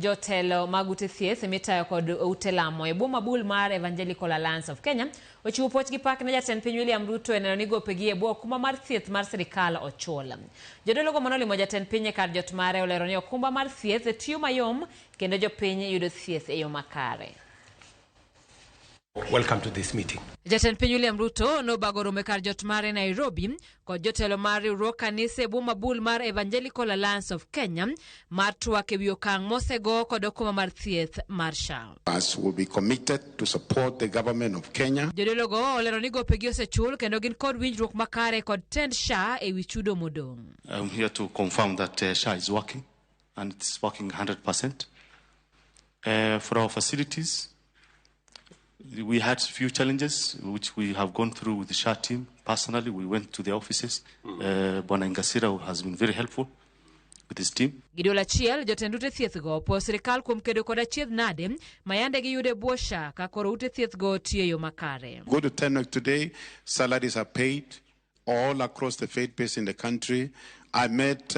Jotelo mag ute thieth mitayo kod ute lamo e bwo mabul mar Evangelical Alliance of Kenya ochiwo puoch gi pak ne jatend piny William Ruto e neno ni gopegi e bwo okumba mar thieth mar sirikal ochul. Jodologo manolimo jatend piny e kar jot mare olero ni okumba mar thieth tiyo mayom kendo jopiny yudo thieth e yo makare. Welcome to this meeting. Jatend piny William Ruto nobago romo e kar jot mare Nairobi kod jotelo mar riwruog kanise e bwo mabul mar Evangelical Alliance of Kenya mar twak ewi okang' mosego kod okumba mar thieth mar SHA. Us will be committed to support the government of Kenya. Jodologo olero ni gopegi osechul kendo gin kod winjruok makare kod tend SHA ewi chudo modong'. I'm here to confirm that SHA is working and it's working 100%. For our facilities, we had few challenges which we have gone through with the SHA team. Personally, we went to the offices. Bwana Ingasira has been very helpful with his team. Gi duol achiel, jotend ute thieth go opuoyo sirikal kuom kedo kod achiedh nade ma yande giyudo e bwo SHA ka koro ute thieth go tiyo e yo makare. Go to Tenwek today, salaries are paid all across the faith base in the country. I met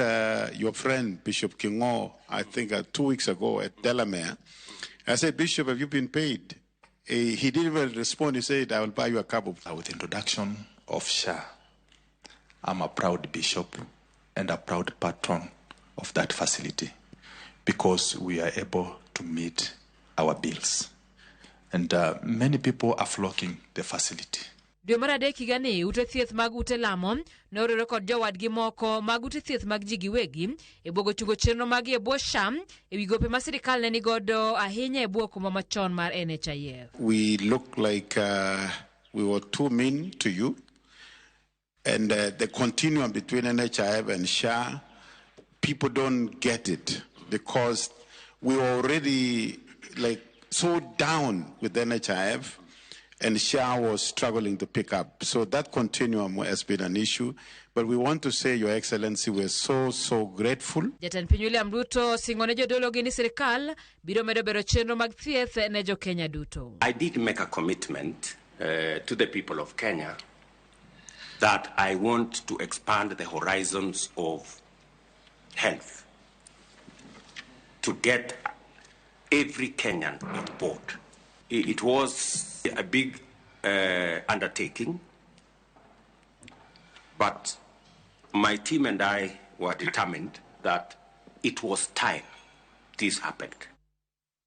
your friend, Bishop Kingo, I think 2 weeks ago at Delamere. I said, "Bishop, have you been paid?" He didn't even respond. He said, "I will buy you a cup of With introduction of SHA, I'm a proud bishop and a proud patron of that facility because we are able to meet our bills. And many people are flocking the facility. Dwe mar adek higani, ute thieth mag ute lamo noriwre kod jowadgi moko mag ute thieth mag ji giwegi e buogo chungo chenro maggi e bwo SHA ewi gope ma sirikal ne nigodo ahinya e bwo okumba machon mar NHIF. We look like we were too mean to you. And the continuum between NHIF and SHA, people don't get it because we were already like so down with NHIF and SHA was struggling to pick up. So that continuum has been an issue. But we want to say, Your Excellency, we're so, so grateful. Jatend piny William Ruto osingo ne jodologi ni sirikal biro medo bero chenro mag thieth ne jokenya duto. I did make a commitment to the people of Kenya that I want to expand the horizons of health to get every Kenyan on board. It was a big undertaking, but my team and I were determined that it was time this happened.